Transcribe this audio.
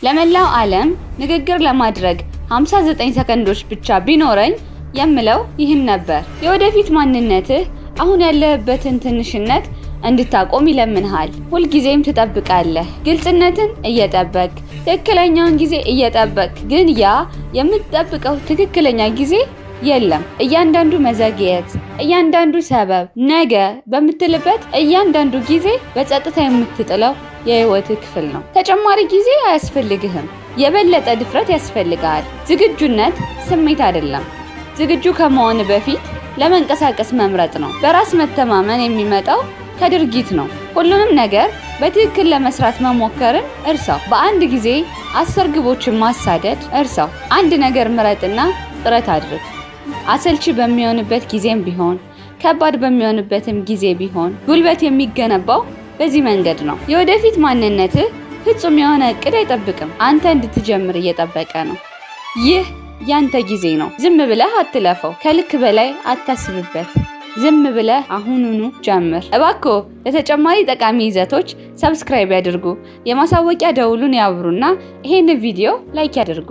ለመላው ዓለም ንግግር ለማድረግ 59 ሰከንዶች ብቻ ቢኖረኝ የምለው ይህን ነበር። የወደፊት ማንነትህ አሁን ያለህበትን ትንሽነት እንድታቆም ይለምንሃል። ሁልጊዜም ትጠብቃለህ፣ ግልጽነትን እየጠበቅ፣ ትክክለኛውን ጊዜ እየጠበቅ። ግን ያ የምትጠብቀው ትክክለኛ ጊዜ የለም። እያንዳንዱ መዘግየት፣ እያንዳንዱ ሰበብ፣ ነገ በምትልበት እያንዳንዱ ጊዜ በጸጥታ የምትጥለው የህይወትህ ክፍል ነው። ተጨማሪ ጊዜ አያስፈልግህም። የበለጠ ድፍረት ያስፈልግሃል። ዝግጁነት ስሜት አይደለም። ዝግጁ ከመሆን በፊት ለመንቀሳቀስ መምረጥ ነው። በራስ መተማመን የሚመጣው ከድርጊት ነው። ሁሉንም ነገር በትክክል ለመስራት መሞከርን እርሳው። በአንድ ጊዜ 10 ግቦችን ማሳደድ እርሳው። አንድ ነገር ምረጥና ጥረት አድርግ። አሰልቺ በሚሆንበት ጊዜም ቢሆን፣ ከባድ በሚሆንበትም ጊዜ ቢሆን፣ ጉልበት የሚገነባው በዚህ መንገድ ነው። የወደፊት ማንነትህ ፍጹም የሆነ እቅድ አይጠብቅም። አንተ እንድትጀምር እየጠበቀ ነው። ይህ ያንተ ጊዜ ነው። ዝም ብለህ አትለፈው። ከልክ በላይ አታስብበት። ዝም ብለህ አሁኑኑ ጀምር። እባክዎ ለተጨማሪ ጠቃሚ ይዘቶች subscribe ያድርጉ፣ የማሳወቂያ ደውሉን ያብሩና ይሄን ቪዲዮ like ያድርጉ።